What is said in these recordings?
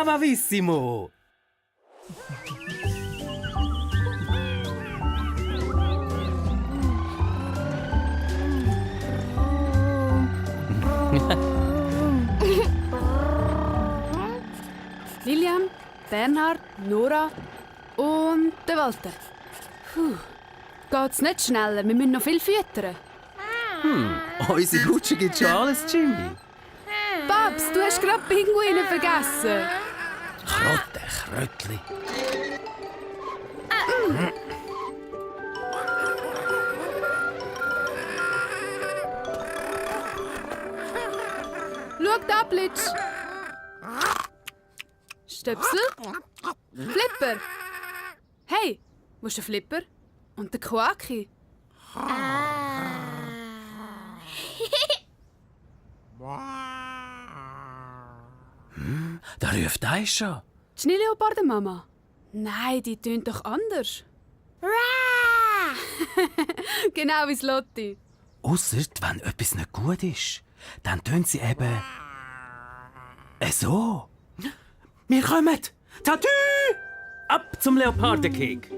Bravissimo! Lilian, Bernhard, Nora und der Walter. Puh. Geht's nicht schneller? Wir müssen noch viel füttern. Unsere Rutsche gibt schon alles, Jimmy. Babs, du hast gerade Pinguine vergessen. Krotte, Krötli. Schau da, Blitz. Stöpsel. Flipper. Hey, wo ist der Flipper? Und der Quaki? Da ruft Aisha. Die Schneeleopardenmama? Nein, die tönt doch anders. Genau wie Lotti. Ausser, wenn etwas nicht gut ist, dann tönt sie eben... so. Wir kommen! Tatü! Ab zum Leopardenkeg!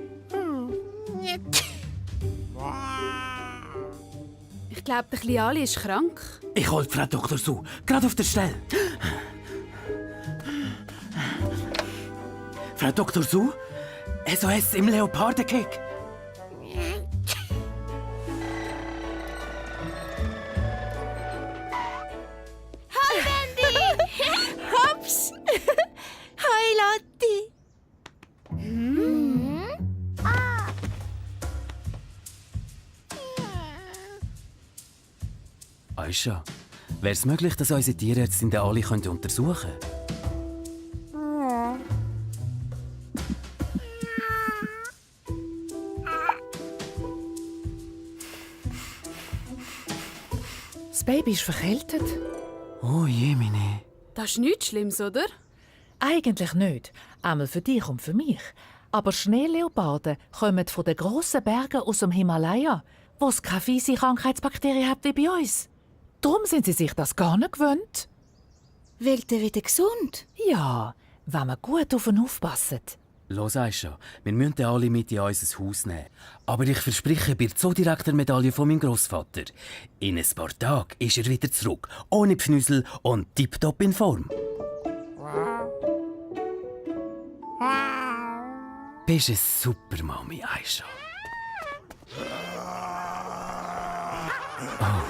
Ich glaube, der kleine Ali ist krank. Ich hol Frau Dr. Su, gerade auf der Stelle. Frau Dr. Su, SOS im Leopardenkeg. Hi, Wendy! Hops! Hi, Lotti! Aisha, wäre es möglich, dass unsere Tierärztin den Ali untersuchen könnte? Das Baby ist verkältet. Oh je, meine. Das ist nichts Schlimmes, oder? Eigentlich nicht. Einmal für dich und für mich. Aber Schneeleoparden kommen von den grossen Bergen aus dem Himalaya, wo es keine fiese Krankheitsbakterien hat wie bei uns. Darum sind sie sich das gar nicht gewöhnt. Wird er wieder gesund? Ja, wenn wir gut auf ihn aufpassen. Los, Aisha, wir müssen den Ali mit in unser Haus nehmen. Aber ich verspreche bei der Zoodirektor-Medaille von meinem Grossvater. In ein paar Tagen ist er wieder zurück, ohne Pfnüsel und tipptopp in Form. Bist eine super Mami, Aisha. Oh,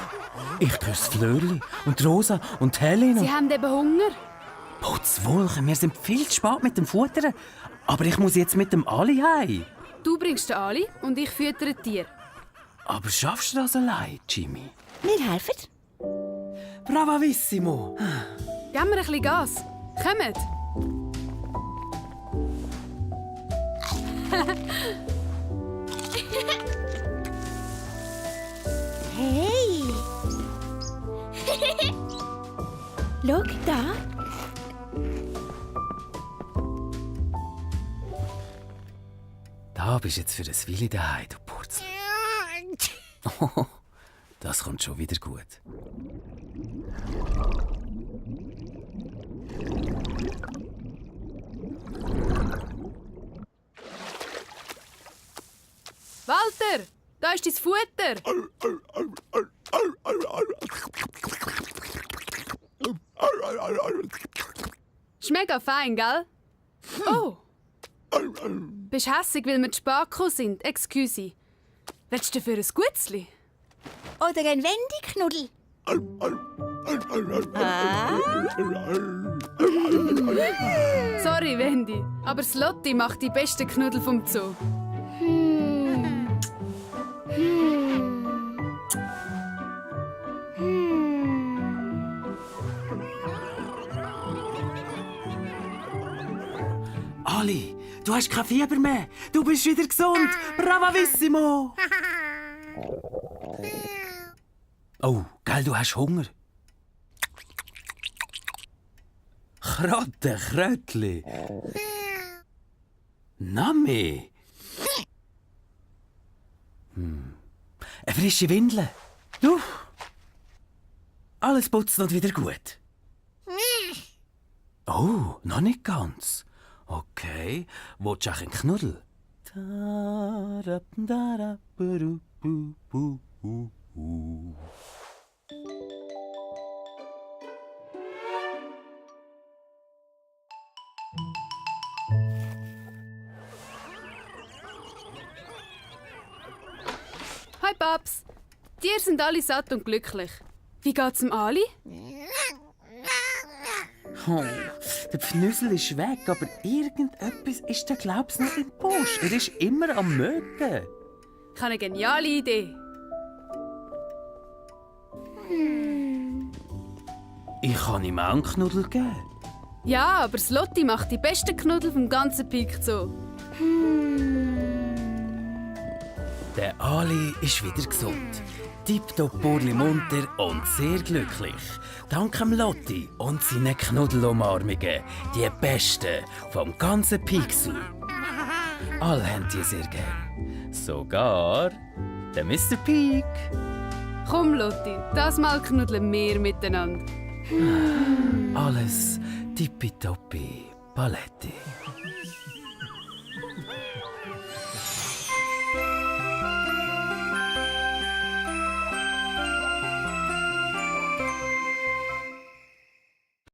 ich küsse Flörli und Rosa und Helena. Sie haben eben Hunger. Putzwolken, wir sind viel zu spät mit dem Futtern. Aber ich muss jetzt mit dem Ali heim. Du bringst den Ali und ich füttere Tier. Aber schaffst du das allein, Jimmy? Wir helfen. Bravissimo! Geben wir ein bisschen Gas. Kommt! Hey! Schau da. Da bist du jetzt für ein Willi daheim, du Purzel. Oh, das kommt schon wieder gut. Walter, da ist dein Futter. Ist mega fein, gell? Oh! Bist hässig, weil wir zu spät gekommen sind? Excuse. Willst du dafür ein Gutzli? Oder ein Wendy-Knuddel. Sorry, Wendy, aber Lotti macht die besten Knuddel vom Zoo. Ali, du hast kein Fieber mehr. Du bist wieder gesund. Bravissimo! Oh, gell, du hast Hunger. Krotte, Krötli. Nami. Eine frische Windel. Du. Alles putzt und wieder gut. Oh, noch nicht ganz. Okay, willst du auch einen Knuddel? Hi Babs. Tiere sind alle satt und glücklich. Wie geht's dem Ali? Oh, der Pfnüsel ist weg, aber irgendetwas ist da, glaub's, noch im Busch. Er ist immer am Mögen. Ich habe eine geniale Idee. Ich kann ihm auch einen Knuddel geben. Ja, aber Slotti macht die besten Knuddel vom ganzen Peak Zoo. Der Ali ist wieder gesund. Tipptopp munter und sehr glücklich. Dank dem Lotti und seinen Knuddelumarmungen. Die besten vom ganzen Peak Zoo. Alle haben die sehr gern. Sogar der Mr. Peak. Komm, Lotti, das Mal knuddeln wir miteinander. Alles tippitoppi Paletti.